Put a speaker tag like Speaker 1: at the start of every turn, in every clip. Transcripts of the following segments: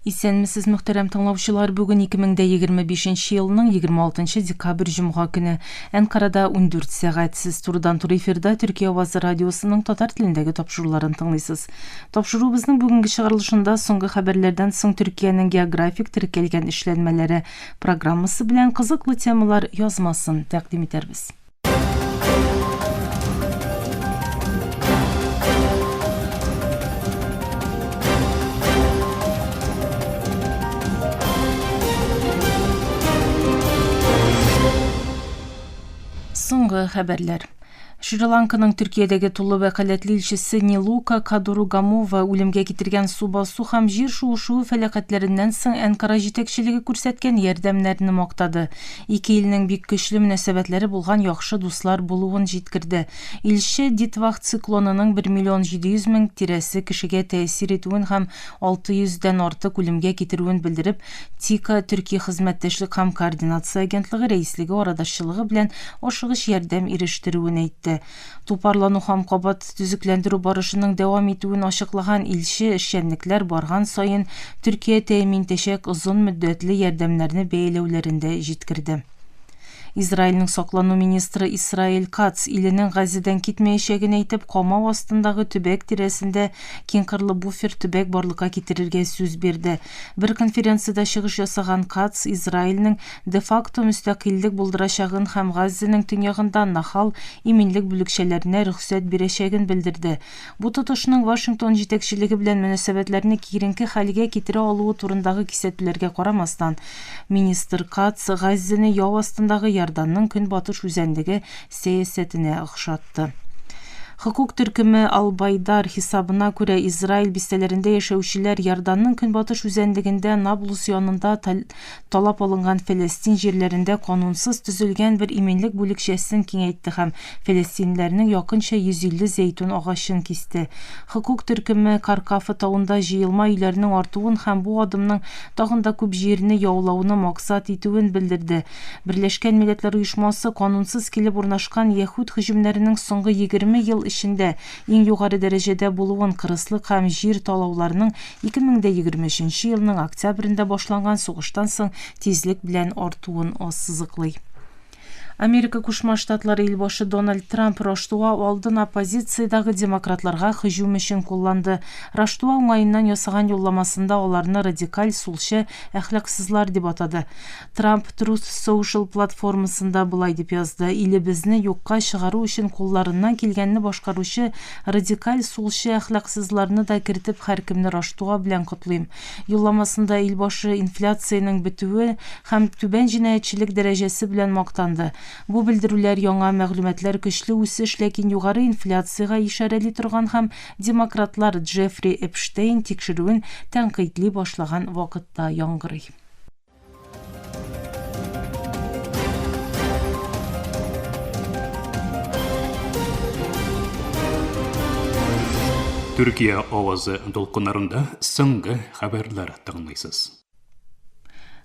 Speaker 1: Исәнмесез, мөхтәрәм тыңлаучылар! Бүген 2025 елның 26 декабрь җомга көне. Әнкарада 14 сәгать. Сез турыдан-туры эфирда Төркия авазы радиосының татар телендәге тапшыруларын тыңлыйсыз. Тапшыруыбызның бүгенге чыгарылышында соңгы хәбәрләрдән соң Төркиянең географик теркәлгән эшләнмәләре программасы белән кызыклы темалар язмасын тәкъдим итәрбез. Соңгы хәбәрләр. Шри-Ланканың Төркиядәге тулы вәкаләтле илчесе Нилука Кадуругамова үлемгә китергән су басу һәм җир шуышуы фәләкатьләреннән соң Әнкара җитәкчелеге күрсәткән ярдәмнәрне мактады. Ике илнең бик көчле мөнәсәбәтләре булган яхшы дуслар булуын җиткерде. Илче Дитвах циклонының 1 миллион 700 мең тирәсе кешегә тәэсир итүен һәм 600 дән артык үлемгә китерүен белдереп, ТИКА, Төрки хезмәттәшлек һәм координация агентлыгы рәислеге арадашчылыгы белән ашыгыч ярдәм ирештерүен әйтте. Тупарлану һәм кабат төзекләндерү барышының дәвам итүен ачыклаган илче эшчәнлекләр барган саен Төркия тәэмин итәчәк озын мөддәтле ярдәмнәрне бәяләүләрен дә җиткерде. Израильнең саклану министры Исраэль Кац иленең Газзәдән китмәячәген әйтеп, камау астындагы төбәк тирәсендә киңкырлы буфер төбәк барлыкка китерергә сүз бирде. Бер конференциядә чыгыш ясаган Кац Израильнең де-факто мөстәкыйльлек булдырачагын һәм Газзәнең төньягында Нахал иминлек бүлекчәләренә рөхсәт бирәчәген белдерде. Бу тотышның Вашингтон җитәкчелеге белән мөнәсәбәтләрне киеренке хәлгә китерә алуы турындагы кисәтүләргә карамастан, министр Кац Газзәне яу астындагы Иорданның көнбатыш үзәнлеге сәясәтенә охшатты. Хокук төркеме Ал-Байдар хисабына күрә, Израиль бистәләрендә яшәүчеләр Иорданның көнбатыш үзәнлегендә Наблус янында талап алынган фәләстин җирләрендә канунсыз төзелгән бер иминлек бүлекчәсен киңәйтте һәм фәләстинлеләрнең якынча 150 зәйтүн агачын кисте. Хокук төркеме Каркафа тавында җыелма өйләрнең артуын һәм бу адымның тагын да күп җирне яулауны максат итүен белдерде. Берләшкән Милләтләр Оешмасы канунсыз килеп урнашкан яһүд һөҗүмнәренең соңгы 20 ел эчендә иң югары дәрәҗәдә булуын, кырыслык һәм җир талауларның 2023 нче елның октябрендә башланган сугыштан соң тизлек белән артуын ассызыклый. Америка Кушма Штатлары илбашы Дональд Трамп Раштуа алдын оппозициядәге демократларга һөҗүм өчен кулланды. Раштуа уңаеннан ясаган юлламасында аларны радикаль сулчы әхлаксызлар дип атады. Трамп Truth Social платформасында болай дип язды, Илебезне юкка чыгару өчен кулларыннан килгәнне башкаручы радикаль сулчы әхлаксызларны да кертеп һәркемне Раштуа белән котлыйм. Юлламасында илбашы инфляциянең бетүе һәм түбән җинаятьчелек дәрәҗәсе белән мактанды. Бу белдерүләр яңа мәгълүматлар көчле үсеш, ләкин югары инфляциягә ишарәли торган һәм демократлар Джеффри Эпштейн тикшерүен тәнкыйтьли башлаган вакытта яңгырый.
Speaker 2: Төркия авазы дулкыннарында соңгы хәбәрләр тыңлыйсыз.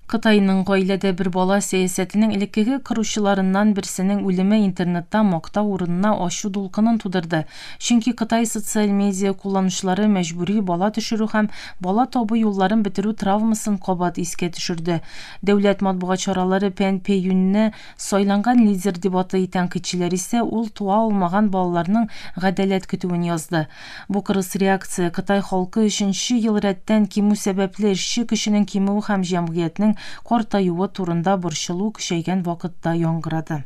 Speaker 1: Кытайның гаиләдә бер бала сәясәтенең элеккеге коручыларыннан берсенең үлеме интернетта мактау урынына ачу дулкынын тудырды. Чөнки Кытай социаль медиа кулланучылары мәҗбүри бала төшерү һәм бала табу юлларын бетерү травмасын кабат искә төшерде. Дәүләт матбугат чаралары Пән Пэйюньне сайланган лидер дип атый, тәнкыйтьчеләр исә ул туа алмаган балаларның гадәләт көтүен язды. Бу кырыс реакция Кытай халкы өченче ел рәттән кимү сәбәпле эшче көченең кимүе һәм җәмгыятьнең картаюы турында борчылу көчәйгән вакытта яңгырады.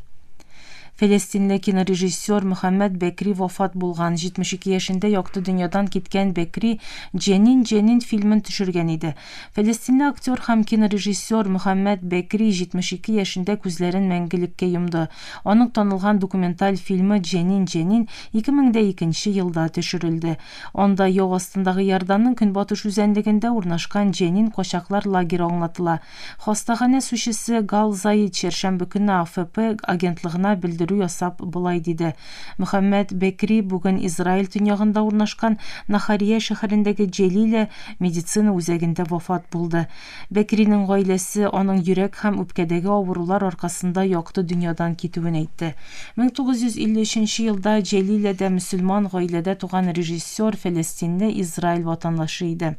Speaker 1: Фәләстинле кинорежиссер Мөхәммәд Бәкри вафат булган. 72 яшендә якты дөньядан киткән Бәкри Җәнин, Җәнин фильмын төшергән иде. Фәләстинле актер һәм кинорежиссер Мөхәммәд Бәкри 72 яшендә күзләрен мәңгелеккә йомды. Аның танылган документаль фильмы Җәнин, Җәнин 2002 нче елда төшерелде. Анда яу астындагы Иорданның көнбатыш үзәнлегендә урнашкан Җәнин качаклар лагере аңлатыла. Хастаханә сүзчесе Гал Заид чәршәмбе көнне АФП агентлыгына белдерү ясап болай диде, Мөхәммәд Бәкри бүген Израиль төньягында урнашкан Нахария шәһәрендәге Җәлилә медицина үзәгендә вафат булды. Бәкринең гаиләсе аның йөрәк һәм үпкәдәге авырулар аркасында якты дөньядан китүен әйтте. 1953 нче елда Җәлиләдә мөселман гаиләдә туган режиссер фәләстинле Израиль ватандашы иде.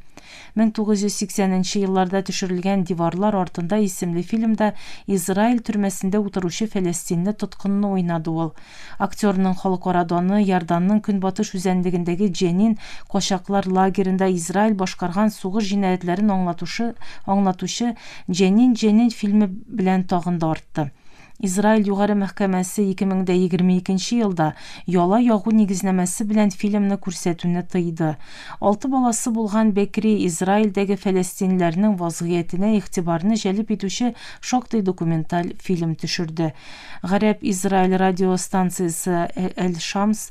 Speaker 1: 1980 нче елларда төшерелгән Диварлар артында исемле фильмда Израиль төрмәсендә утыручы фәләстинле тоткынны уйнады ул. Актерның халыкара даны Иорданның көнбатыш үзәнлегендәге Дженин качаклар лагеренда Израиль башкарган сугыш җинаятьләрен аңлатушы аңлатучы Дженин Дженин фильмы белән тагын да артты. Израиль Югары мәхкәмәсе 2022 нче елда яла ягу нигезнамәсе белән фильмны күрсәтүне тыйды. Алты баласы булган Бекри Израильдәге фәләстинләрнең вазгыятенә игътибарны җәлеп итүче шактый документаль фильм төшерде. Гарәп-Израиль радио станциясе Әл-Шамс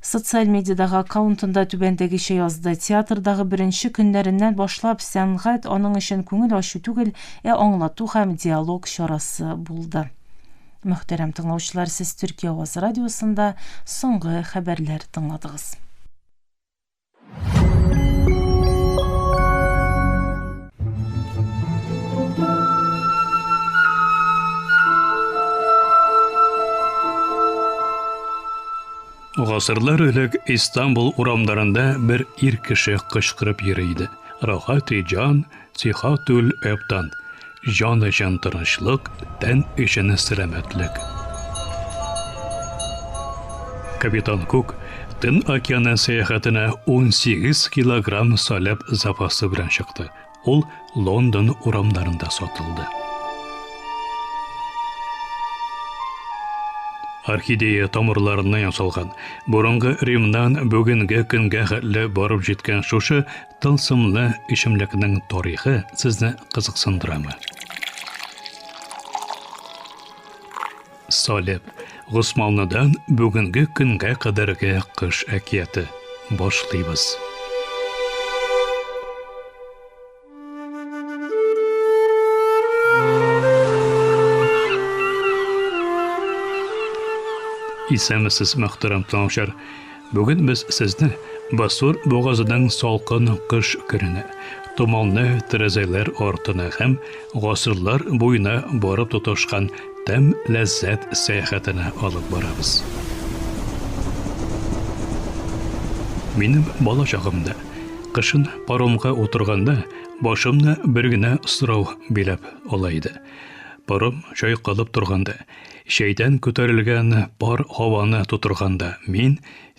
Speaker 1: социаль медиадагы аккаунтында түбәндәгечә язды, Театрдагы беренче көннәреннән башлап сәнгать аның өчен күңел ачу түгел, ә аңлату һәм диалог чарасы булды. Мөхтәрәм тыңлаучылар, сез Төркия авазы радиосында соңгы хәбәрләр тыңладыгыз.
Speaker 2: Гасырлар элек Истанбул урамнарында бер ир кеше кычкырып йөри иде. Рахати җан, сихатүл әбдан. Җан өчен тынычлык, тән өчен сәламәтлек. Капитан Кук Тын океаны сәяхәтенә 18 килограмм салеп запасы белән чыкты. Ул Лондон урамнарында сатылды. Орхидея тамырларыннан ясалган, борынгы Римнан бүгенге көнгә хәтле барып җиткән шушы тылсымлы эчемлекнең тарихы сезне кызыксындырамы? Салеп, Госманлыдан бүгенге көнгә кадәрге кыш әкияте. Башлыйбыз. Исәнмесез, мөхтәрәм тыңлаучылар. Бүген без сезне Басур бугазының салкын кыш көненә, томанлы тәрәзәләр артына һәм гасырлар буена барып тоташкан тәм ләззәт сәяхәтенә алып барабыз. Минем бала чагымда, кышын паромга утырганда, башымны бер генә сорау биләп ала иде. Паром чайкалып торганда, Чәйдән күтәрелгән пар һаваны тутырганда, мин,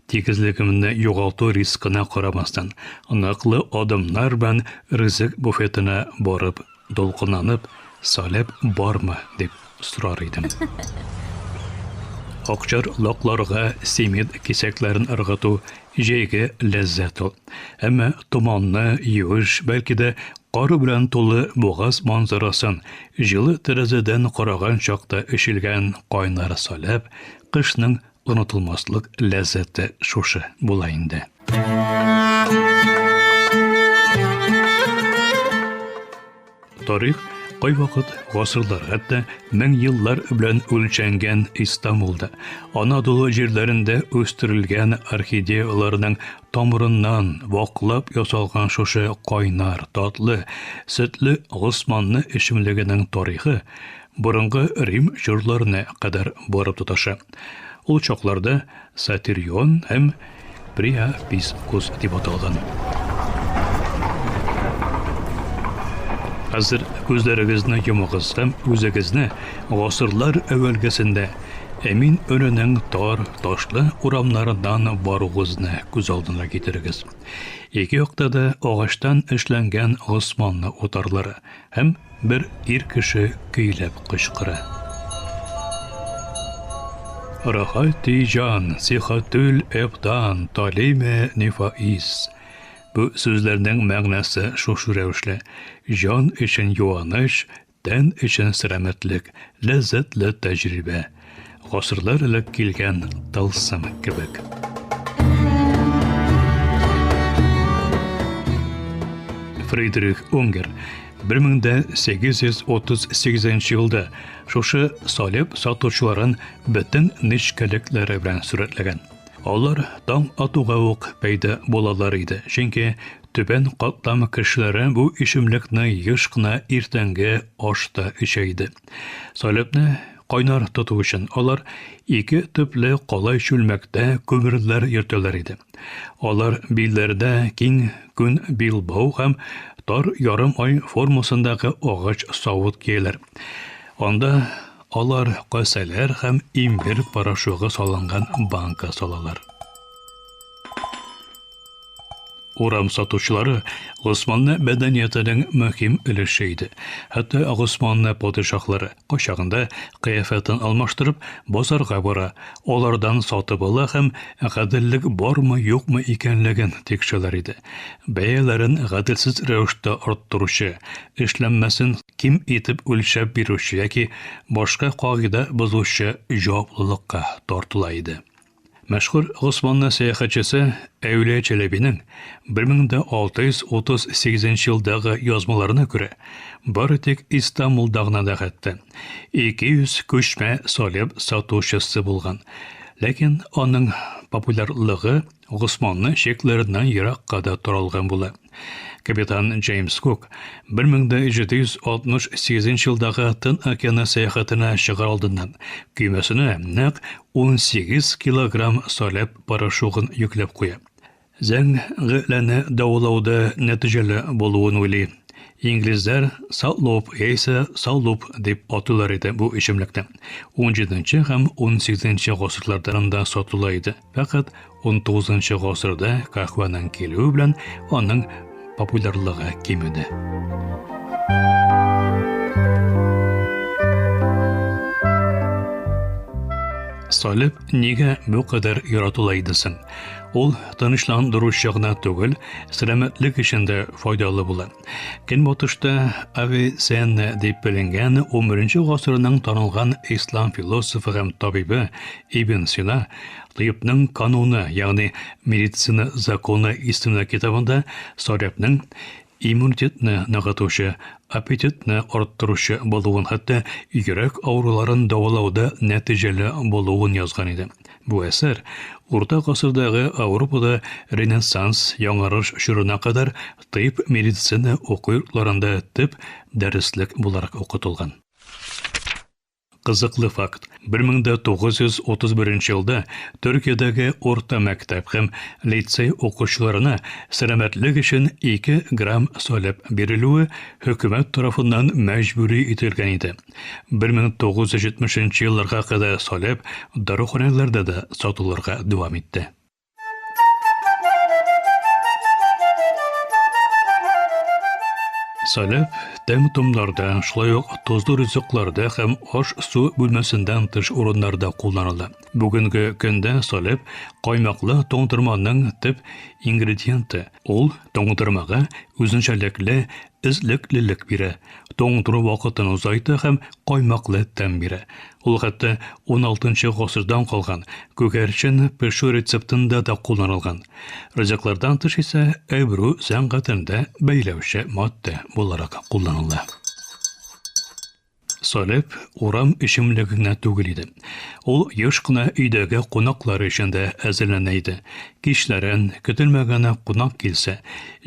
Speaker 2: тигезлегемне югалту рискына карамастан, ныклы адымнар белән ризык буфетына барып, дулкынланып, Салеп бармы? дип сорар идем. Акчар лакларга симит кисәкләрен ыргыту җәйге ләззәт ул. Әмма томанны, юеш, бәлки дә кар белән тулы бугаз манзарасын җылы тәрәзәдән караган чакта эчелгән кайнар саләп, кышның онытылмаслык ләззәте шушы була инде. Тарих кайвакыт гасырлар, хәтта мең еллар белән үлчәнгән Истанбулда, Анадолу җирләрендә үстерелгән орхидеяларның тамырыннан ваклап ясалган шушы кайнар, татлы, сөтле госманлы эчемлегенең тарихы борынгы Рим чорларына кадәр барып тоташа. Ул чакларда Сатирион һәм Приапискус дип аталган. Хәзер күзләрегезне йомыгыз һәм үзегезне гасырлар әүвәлгесендә Әмин Өненең тар, ташлы урамнарыннан баруыгызны күз алдына китерегез. Ике якта да агачтан эшләнгән Госманлы утарлары һәм Бер ир кеше көйләп кычкыра. Рахати җан, сихатүл эбдан, талиме нифаис. Бу сүзләрнең мәгънәсе шушы рәвешле: җан өчен юаныч, тән өчен сәламәтлек, ләззәтле тәҗрибә. Гасырлар элек килгән тылсым кебек. Фридрих Унгер 1838 елда шушы салеп сатучыларын бөтен нечкәлекләре белән сурәтләгән. Алар таң атуга ук пәйда булалар иде, чөнки түбән катлам кешеләре бу эчемлекне еш кына иртәнге ашта эчә иде. Салепне Кайнар тоту өчен алар ике төпле калай чүлмәктә күмерләр йөртәләр иде. Алар билләрдә киң күн билбау һәм тар ярым ай формасындагы агач савыт кияләр. Анда алар касәләр һәм имбир порошогы салынган банка салалар. Урам сатучылары Госманлы мәдәниятенең мөһим өлеше иде. Хәтта Госманлы падишаһлары кайчагында кыяфәтен алмаштырып базарга бара, алардан сатып ала һәм гаделлек бармы-юкмы икәнлеген тикшерәләр иде. Бәяләрен гаделсез рәвештә арттыручы, эшләнмәсен ким итеп үлчәп бирүче яки башка кагыйдә бозучы җаваплылыкка тартыла иде. Мәшһүр Госманлы сәяхәтчесе Әүлия Чәләбинең 1638 елдагы язмаларына күрә, бары тик Истанбулда гына да хәтта 200 күчмә салеп сатучысы булган. Ләкин аның популярлыгы Госманлы чикләреннән еракка да таралган була. Капитан Джеймс Кук 1768 елдагы Тын океаны сәяхәтенә чыгар алдыннан көймәсенә нәкъ 18 килограмм салеп порошогын йөкләп куя. Зәңгеләне дәвалауда нәтиҗәле булуын уйлый. Инглизләр салоп яисә салуп дип атыйлар иде бу эчемлекне. 17 һәм 18 гасырларда сатыла иде. Фәкать 19 гасырда каһвәнең килүе белән аның популярлыгы кимеде. Салеп нигә бу кадәр яратыла иде соң? Ул тынычландыручы гына түгел, сәламәтлек өчен дә файдалы була. Көнбатышта Авиценна дип беленгән 11 гасырның танылган ислам философы һәм табибы Ибн Сина Тыйбның кануны, ягъни медицина законы исемле китабында Сарябның иммунитетны ныгытучы, аппетитны арттыручы булуын, хәтта йөрәк авыруларын дәвалауда нәтиҗәле булуын язган иде. Бу әсәр Урта гасырдагы Ауропада Ренессанс, яңарыш чорына кадәр тыйб медицина уку йортларында төп дәреслек буларак укытылган. Кызыклы факт. 1931 елда Төркиядәге урта мәктәп һәм лицей укучыларына сәламәтлек өчен 2 грамм салеп бирелүе хөкүмәт тарафыннан мәҗбүри ителгән иде. 1970 елларга кадәр салеп даруханәләрдә дә сатылырга дәвам итте. Салеп, тәм-томнарда, шулай ук тозлы ризыкларда һәм аш-су бүлмәсеннән тыш урыннарда кулланыла. Бүгенге көндә салеп каймаклы туңдырманың төп ингредиенты. Ул туңдырмага үзенчәлекле эзлеклелек бирә, туңдыру вакытын озайта һәм каймаклы тәм бирә. Ул хәтта уналтынчы гасырдан калган күгәрчен пешү рецептында да кулланылган. Ризыклардан тыш исә әбру сәнгатендә бәйләүче матдә буларак кулланыла. Салеп урам эчемлеге генә түгел иде. Ул еш кына өйдәге кунаклар өчен дә әзерләнә иде. Кичләрен, көтелмәгән кунак килсә,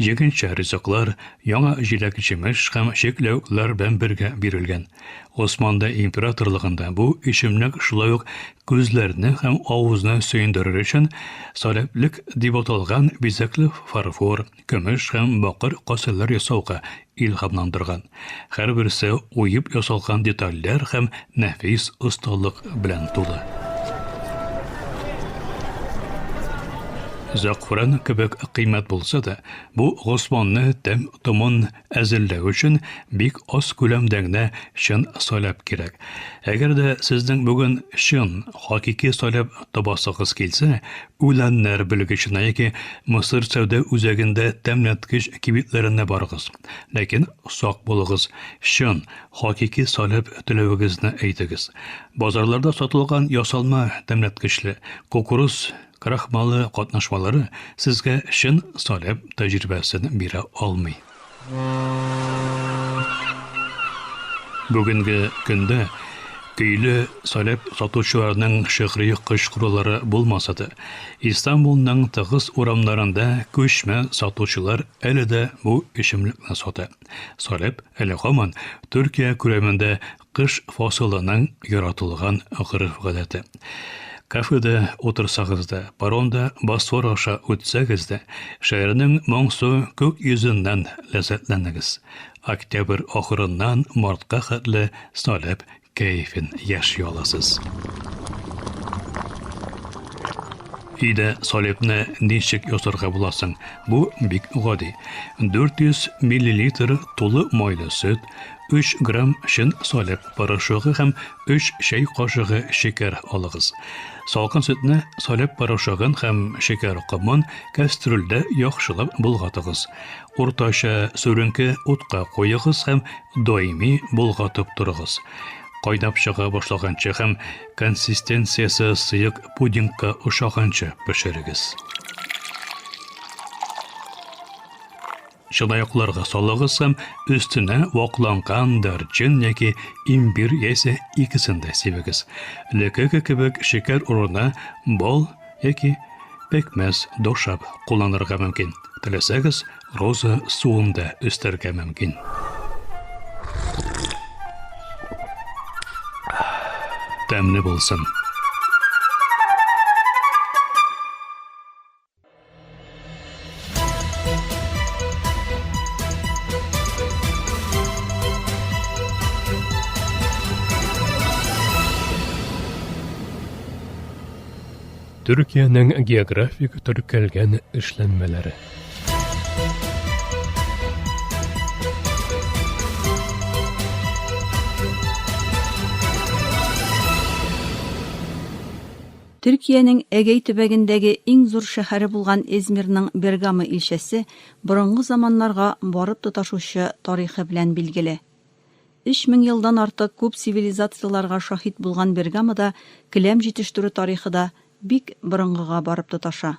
Speaker 2: җиңелчә ризыклар, яңа җиләк-җимеш һәм чикләвекләр белән бергә бирелгән. Османлы императорлыгында бу эчемлек шулай ук күзләрне һәм авызны сөендерер өчен саләплек дип аталган бизәкле фарфор, көмеш һәм бакыр касәләр ясауга илһамландырган. Һәрберсе уеп ясалган детальләр һәм нәфис осталык белән тулы. Зәгъфран кебек кыйммәт булса да, бу Госманны тәм-томын Әзерләү өчен бик аз күләмдә генә чын саләп кирәк. Әгәр дә сезнең бүген чын, хакыйки саләп табасыгыз килсә, үләннәр белгеченә яки Мысыр сәүдә үзәгендә тәмләткеч кибетләренә барыгыз. Ләкин сак булыгыз, чын, хакыйки саләп теләвегезне әйтегез. Базарларда сатылган ясалма тәмләткечле кукуруз Крахмалы катнашмалары сезгә чын салеп тәҗрибәсен бирә алмый. Бүгенге көндә Көйле салеп сатучыларның шигъри кычкырулары булмаса да, Истанбулның тыгыз урамнарында күчмә сатучылар әле дә бу эчемлекне сата. Салеп әле һаман Төркия күләмендә кыш фасылының яратылган гореф-гадәте. Кафеда утырсагыз да, паромда Босфор аша үтсәгез дә, шәһәрнең моңсу күк йөзеннән ләззәтләнегез. Октябрь ахырыннан мартка хәтле салеп кәефен яши аласыз. Өйдә салепны ничек ясарга була соң? Бу бик гади. 400 миллилитр тулы майлы сөт, 3 грамм чын салеп порошогы һәм 3 чәй кашыгы шикәр алыгыз. Салкын сөтне, салеп порошогын һәм шикәр комын кәстрүлдә яхшылап болгатыгыз. Уртача сүренке утка куегыз һәм даими болгатып торыгыз. Кайнап чыга башлаганчы һәм консистенциясе сыек пудингка ошаганчы пешерегез. Чынаякларга салыгыз һәм өстенә вакланган дарчин яки имбирь яисә икесен дә сибегез. Элеккеге кебек шикәр урынына бал яки пекмәз дошап кулланырга мөмкин. Теләсәгез, роза суын да өстәргә мөмкин. Тәмле булсын. Төркиянең географик теркәлгән эшләнмәләре.
Speaker 3: Төркиянең Әгәй төбәгендәге иң зур шәһәре булган Эзмирның Бергама илчәсе борынгы заманнарга барып тоташучы тарихы белән билгеле. 3000 елдан артык күп цивилизацияләргә шаһит булган Бергамода келәм җитештерү тарихы да бик борынгыга барып тоташа.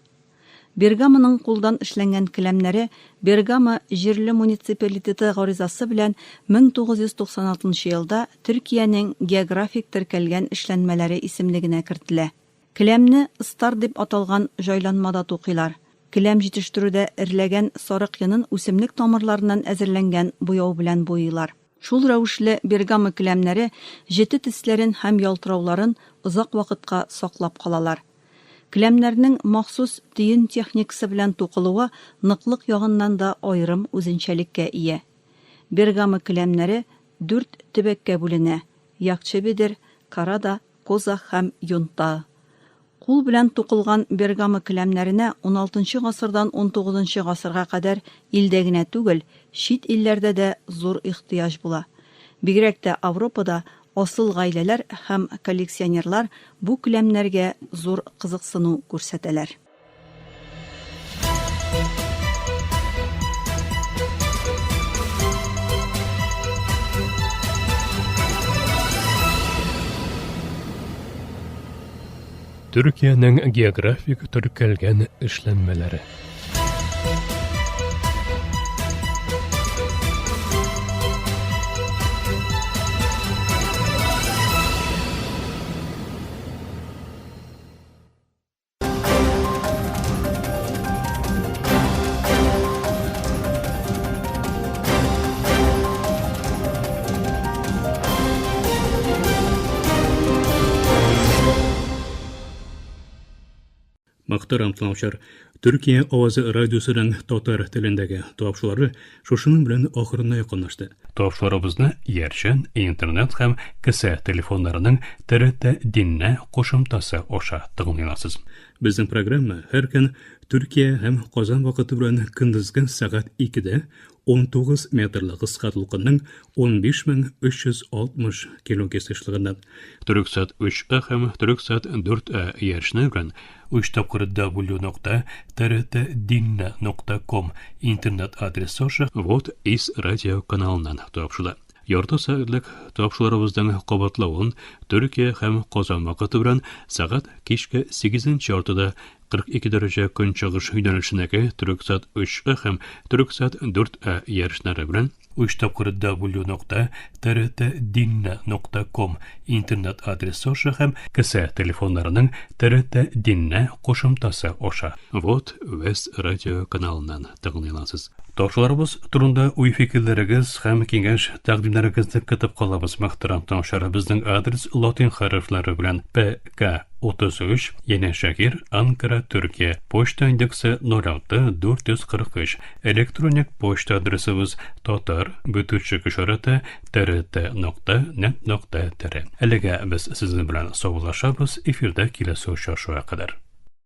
Speaker 3: Бергамоның кулдан эшләнгән келәмнәре Бергама җирле муниципалитеты гаризасы белән 1996 нчы елда Төркиянең географик теркәлгән эшләнмәләре исемлегенә кертелә. Келәмне ыстар дип аталган җайланмада тукыйлар. Келәм җитештерүдә эрләгән сарык йонын үсемлек тамырларыннан әзерләнгән буяу белән буйыйлар. Шул рәвешле Бергама келәмнәре җете төсләрен һәм ялтырауларын озак вакытка саклап калалар. Келәмнәрнең махсус төен техникасы белән тукылуы ныклык ягыннан да аерым үзенчәлеккә ия. Бергама келәмнәре дүрт төбәккә бүленә, Якчебедер, Карада, Козах һәм Юнтаа. Кул белән тукылган Бергама келәмнәренә уналтынчы гасырдан унтугызынчы гасырга кадәр илдә генә түгел, чит илләрдә дә зур ихтыяҗ була. Бигрәк тә Авропада асыл гаиләләр һәм коллекционерлар бу келәмнәргә зур кызыксыну күрсәтәләр.
Speaker 2: Төркиянең географик теркәлгән эшләнмәләре. Мөхтәрәм тыңлаучылар, Төркия авазы радиосының татар телендәге тапшырулары шушының белән ахырына якынлашты. Тапшыруларыбызны иярчен интернет һәм кесә телефоннарының ТРТ Динне кушымтасы аша тыңлый аласыз. Безнең программа һәр көн Төркия һәм Казан вакыты белән көндезге сәгать 2-дә 19 метрлы кыска дулкынның 15360 килогерц ешлыгыннан Төрексат 3А һәм Төрексат 4А иярчене белән 3 тапкыр w.trtdinne.com интернет адресы аша Вот из радио каналыннан тапшыла. Ярты сәгатьлек тапшыруларыбызның кабатлавын Төркия һәм Казан вакыты белән сәгать кичке 8 яртыда 42 дәрәҗә көнчыгыш юнәлешендәге Төрексат 3А һәм Төрексат 4А иярченнәре белән Өч тапкыр w нокта trtdinne нокта ком интернет адресы аша һәм кесә телефоннарының TRT Dinne кушымтасы аша. Вот Вест радио каналыннан тыңлый аласыз. Тапшыруларыбыз турында уй-фикерләрегез һәм киңәш-тәкъдимнәрегезне көтеп калабыз, мөхтәрәм тыңлаучылар. Безнең адрес латин хәрефләре белән ПК 33, Янәшәһир, Анкара, Төркия. Почта индексы 06 443. Электроник почта адресыбыз татар бөтүчек ишарәте trt нокта нет нокта tr. Әлегә без сезнең белән саубуллашабыз, эфирдә киләсе очрашуга кадәр.